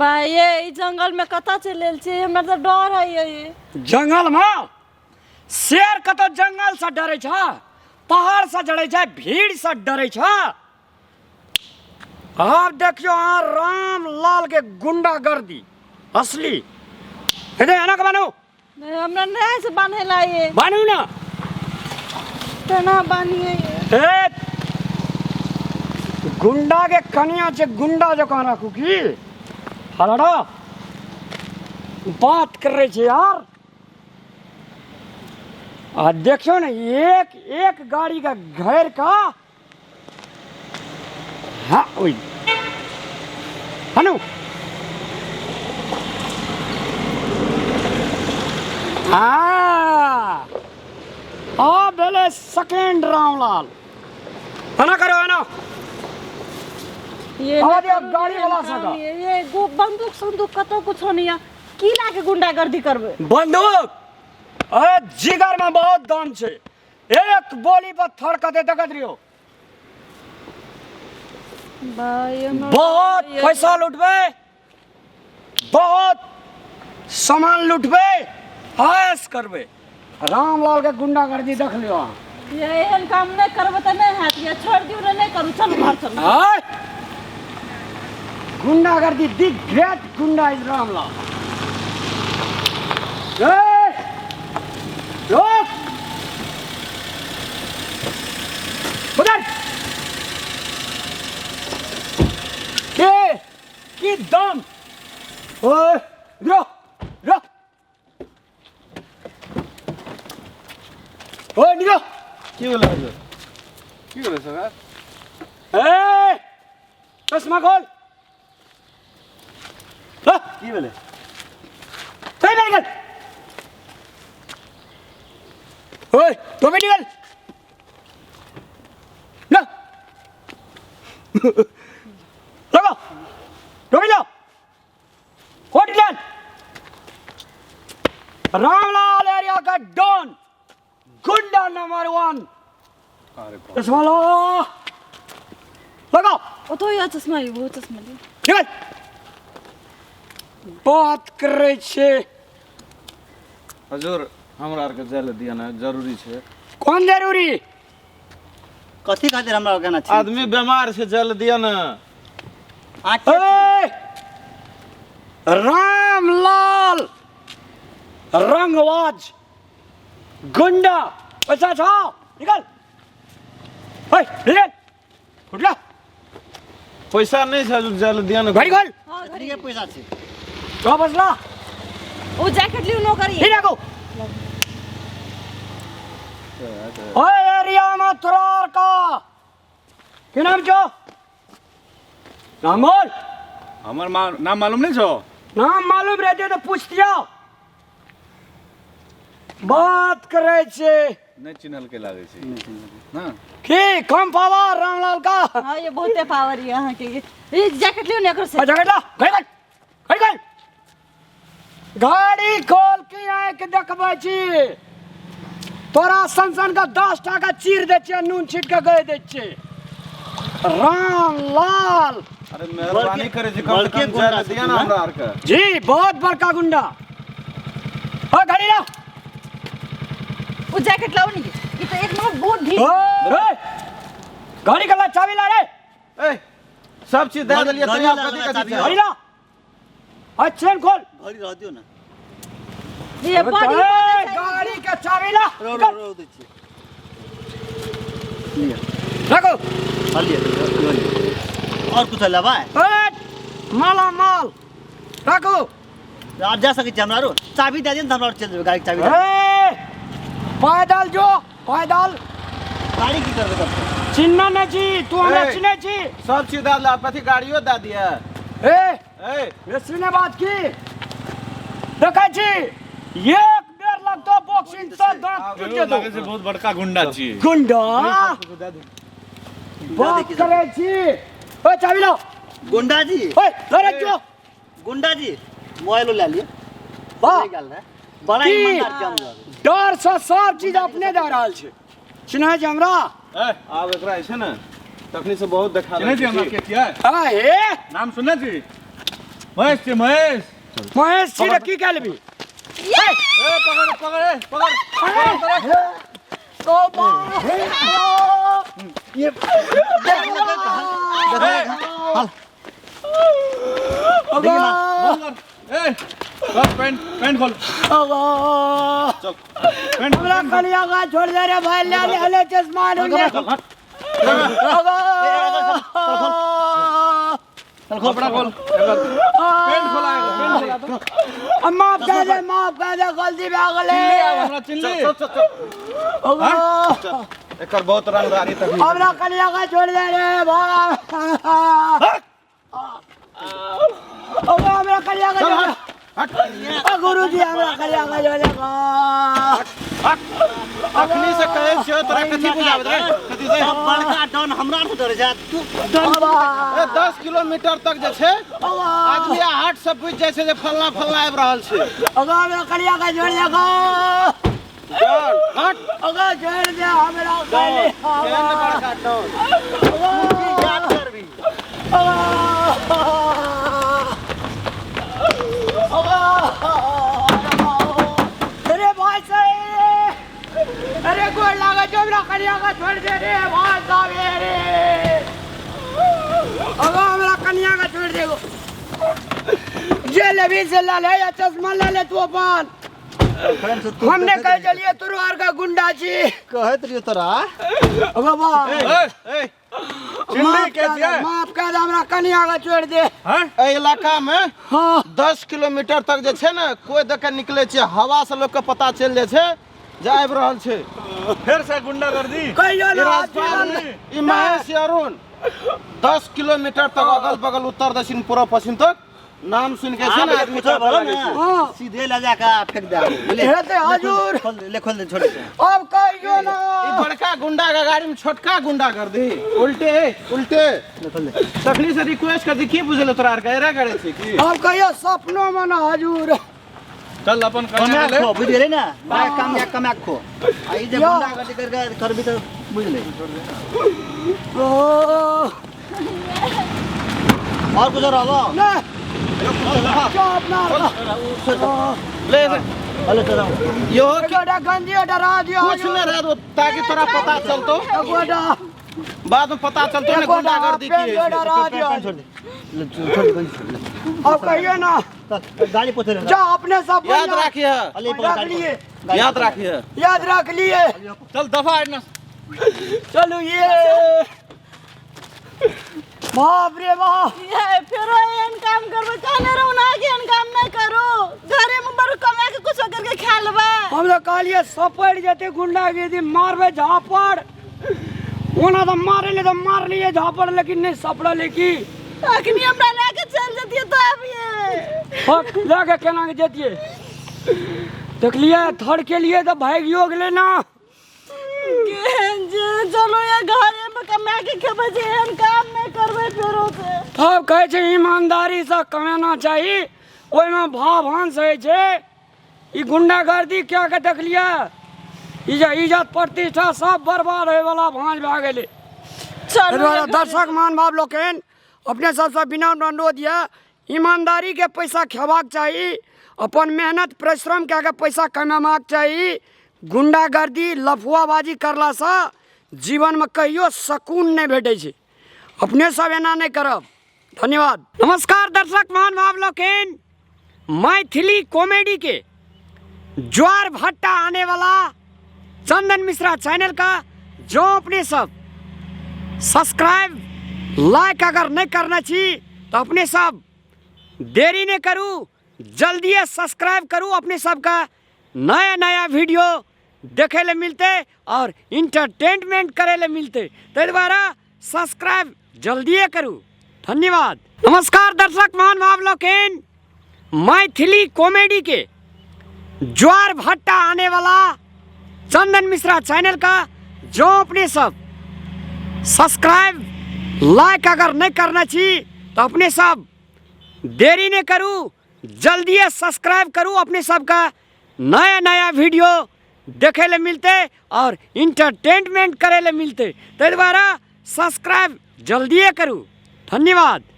भाई ये ई जंगल में कतऽ चलि आयल छी? हमरा तऽ डर है ये। जंगल में शेर कतौ जंगल से डरे छ, पहाड़ से डरे छ, भीड़ से डरे छ। आब देखियो अहाँ रामलाल के गुंडागर्दी असली। हेदे एना के बान्हू। नहीं, हमरा नहीं से बांधे ला ये। बान्हू ना। केना बान्हिए ये? ए गुंडा के कनिया छे गुंडा जकाँ राखू की हलड़ा बात कर रहे छे यार। आ देखियो ने एक एक गाड़ी का घेर का। हाँ ओई हनु हाँ आ भेलै सेकेंड रामलाल। एना करो एना। ये आवा ना दियौ करू, गाड़ी ये वाला ना सबके। ये बंदूक संदूक कतौ कुछो नहीं है। की लाके गुंडागर्दी करबै? बंदूक अरे जिगर में बहुत दम छे, एक गोली पर थड़कते देखत रहियो। भाई, हमरा बहुत ये- पैसा लुटबे, बहुत सामान लुटबे, ऐश करबे। रामलाल के गुंडागर्दी देख लियो अहाँ। ये एहन काम नहीं करबे तऽ नहीं हैत, ये छोड़ दियौ ने, नहीं करू, चलू घर चलू। आय! गुंडागर्दी दी ग्रेट गुंडा is Ramlal. ए! रोक! उधर! के? की दम? ओए, रो, रो। ओए, निकलो। की भेलै हजुर? की भेलै सरकार? ए, चश्मा खोल। हाँ? की भेलै? चल निकल। ओए, तो भी निकल। ना। लगाओ। टोपी लाओ। कोट निकल। रामलाल एरिया का डॉन, गुंडा नंबर 1। अरे बाप। चश्मा लो। लगाओ। ओ तो यह चश्मा है, वो चश्मा ले। निकल। बात कर रहे छे। हजुर, हमरा आर के जाय ले दिया ना, जरूरी छे। कौन जरूरी? कथी खातिर हमरा आर के ना छी? आदमी बीमार छे, जाय ले दिया ना। आँख के ए, रामलाल रंगवाज गुंडा, पैसा छाओ, निकल। ओए, निकल। उठला। पैसा नहीं छे, हजुर, जाय ले दिया ना। घड़ी खोल। हाँ, घड़ी। के पैसा छे। तो बसला। ओ जैकेट लियो नौकरी। ठीक है, ओए, एरिया में तुरार का की नाम छो? नाम बोल। हमर नाम मालूम नहीं छो? नाम मालूम रहते तो पूछ दिया। बात करे छे। नहीं चिन्हल के लागे छे। ना? की कम पावर रामलाल का? हाँ, ये बहुते पावर है यहाँ के। ये जैकेट लियो ने एकर से। आ, जैकेट ला, घड़ी खोल, घड़ी खोल। गाड़ी खोल के आँख देखबै छी। तोरा सन सन के 10 टाका चीर दै छियै, नून छीट के गए दै छियै। रामलाल। अरे मेहरबानी करे छी, कम से बड़के कम गुंडा जाय ले दिया ना छथिन ना? हमरा आर के। जी, बहुत बड़का गुंडा। ओ गाड़ी ला। ओ जैकेट लाओ नी, ई तो एक नंबर बहुत ढीठ। ओए, गाड़ी के ला चाबी ला रे। ए, सब चीज दे देलियै, घड़ी तैयार ला, कथी ला, कथी चाबी छै? ला। गाड़ी ला। अरे चेन खोल। घड़ी रह दियो ना। ये बॉडी ए, बॉडी चाहिए। गाड़ी के चाबी ला। रो, रो, रो दै छियै। लिअ। रखो। हाँ, लिअ, लिअ, लिअ। और कुछ लेबै? ए, माला माल। रखो। आब जा सकै छी हमरा आरो? चाबी दए दियौ ने तऽ हमरा आर चलि जेबै, गाड़ीके चाबी दए दियौ। ए, पैदल जो, पैदल। गाड़ी की करबै तब? चिन्ह नहि छी, तू हमरा ए। चिन्है छी। सब चीज दए देलक, कथी गाड़ियो दए दिअ। ए, ए। बेसी नहि बात की। देखै छी, एक बेर लगतो बॉक्सिंग से दांत टूट जेतौ। लागै छै बहुत बड़का गुंडा छी। गुंडा? बात करै छी। ओए, चाबी लाओ। गुंडा जी। ओए, लड़ै जो। गुंडा जी, मोबाइलो लए लिअ। वाह। नहि गेल रहै। बड़ा की? ईमानदार छै हमरा। डर से सब चीज अपने दऽ रहल छै। चिन्है छै हमरा? ए, आब एकरा जे छै ने, तखनी से बहुत देखा चिन्है छी रहल हमरा छी। के छियै? आ, हे? नाम सुनने छी? महेश छियै महेश। महेश छी तऽ की कए लेबही? ए पकड़ पकड़, ए पकड़। बंद कर। ए कर, पैंट पैंट खोल। चल। पैंट। हमरा कनिया का छोड़ दे रे भाई, ले ले ले चश्मा ले। कपड़ा खोल एकर। पैंट खोला एकर, पैंट खोला तो। अब माफ कर दे, माफ कर दे, गलती भए गेलै। चिल्ली आब हमरा चिल्ली। चल चल चल। चल, एकर बहुत रंगदारी तक। हमरा कनिया का छोड़ दे रे भाई, हमरा कनिया का छोड़ दे। गुरुजी, हमरा कनिया का छोड़ दे। अखनी से कहै छियौ तोरा, कथी बुझाबैत रे, कथी से? सब बड़का डन हमरा आर से डरे जा तू डन। ए 10 किलोमीटर तक जे छै आदमी हाट से बुझि जाइ छै जे फलना फलना आबि रहल छै। हमरा कनिया का छोड़ दे। चल हट। अगर छोड़ दे हमरा कनिया। केहन बड़का डन। याद करबी। अरे भाई साहब, अरे गोर लागे छौ, हमरा कनिया का छोड़ दे रे भाई साहब। रे अगर हमरा कनिया का छोड़ दे, जे लेबी से ले ले, या चश्मा ले ले तू अपन। हमने कह चलिए तुरवार का गुंडा छी। कहैत रहियो तोरा। बाबा। ए ए चिल्ली माफ के कर दे, छियै? माफ कर दे, हमरा कनिया के छोड़ दे। हैं? एहि इलाका में हाँ। 10 किलोमीटर तक जे छै ने कोइ दऽ के निकलै छै, हवा से लोक के पता चलि जाइ छै जे आबि रहल छै। फेर से गुंडागर्दी। कहियो ई ना राजपाल, जीवन। ई महेश अरुण 10 किलोमीटर तक अगल बगल उत्तर दक्षिण पूर्व पश्चिम तक नाम सुन के छै ने आब आदमी कुछो कांपे भलो लागै ने। छै। हाँ। सीधे ले जाके फेंक दे बुझले? हेतै हजूर। खोल दे, ले खोल दे, छोड़ दे। अब कहियो ना। ई बड़का गुंडा के गाड़ी में छोटका गुंडा कर दी, उल्टे उल्टे। ले खोल दे। तखनी से रिक्वेस्ट कर दी, की बुझल तोरा आर के एरे करे छै की? अब कहियो सपनो में ना हजूर। चल अपन कमा कन्या ले। खो, बुझ गेलै ना? बड़ा काम या कमा खो। आ ई जे यो। गुंडागर्दी करके करबी तऽ बुझलै। ओ और कुछो रहबो? ना, जो अपना ले ले। हेलो चलो। यो एगोटा गंजी डरा दियो। कुछ नहीं रह दो ताकि तोरा पता चलतो, एगोटा बाद में पता चलतो ने एगोटा गुंडागर्दी की पेंट होइ छै। डरा दियो। पैंट छोड़ दे, ले, छोड़ दे, गंजी छोड़ दे। अब कहियो ना। चल, गाड़ी पोछे ले। जा अपने सब याद राखिए। अले, पकड़ रख गाड़ी लिए। पकड़। याद राखिए। याद रख लिए। चल दफा हटना। चलो ये बाप रे बाप। ये फेरो एहन काम करबो कहने रहू ना कि एहन काम नहीं करू, घरे में बड़ कमा के कुछो करके खा लेबै। हम तो कहलिए सपड़ जेते गुंडागिर्दी मारबे झापड़, ओना तो मारे ले तो मार लिए झापड़, लेकिन नहीं सपड़ल की। अखनी हमरा लए के चल जतियै तो अबियै। हक लए के केना के जतियै? देखलिए थर के लिए तो भागियो गेलै ना। केहन जे चलो ये घरे में कमा के खेबै जे एहन काम नहीं करबै फेरो से। तब कहै छै ईमानदारी से कमाना चाही, ओहिमे भाव भांस होइ छै। ई गुंडागर्दी क्या के देखलिए, ई जे इज्जत प्रतिष्ठा सब बर्बाद होइवला भाँज भए गेलै। चलू ताहि दुआरे ये घरे। दर्शक महानुभाव लोकनि, अपने सबसँ विनम्र अनुरोध यऽ, ईमानदारीके पैसा खेबाक चाही, अपन मेहनत परिश्रम कए कऽ पैसा कमेबाक चाही। गुंडागर्दी लफुआबाजी करलासँ जीवनमे कहियो सकून नहि भेटै छै। अपने सब एना नहि करब। धन्यवाद। नमस्कार दर्शक महानुभाव लोकनि, मैथिली कॉमेडी के ज्वार भट्टा आने वाला चंदन मिश्रा चैनल का जो अपने सब सब्सक्राइब लाइक अगर नहीं करना छी तो अपने सब देरी नहीं करू, जल्दी सब्सक्राइब करू। अपने सबका नया नया वीडियो देखे ले मिलते और इंटरटेनमेंट करे ले मिलते, ताहि दुआरे सब्सक्राइब जल्दिए करू। धन्यवाद। नमस्कार दर्शक महानुभाव लोकनि, मैथिली कॉमेडी के ज्वार भट्टा आने वाला चंदन मिश्रा चैनल का जो अपने सब सब्सक्राइब लाइक अगर नहीं करना छी तो अपने सब देरी नहीं करू, जल्दी सब्सक्राइब करू। अपने सबका नया नया वीडियो देखे ले मिलते और इंटरटेनमेंट करे ले मिलते, ताहि दुआरे सब्सक्राइब जल्दिए करू। धन्यवाद।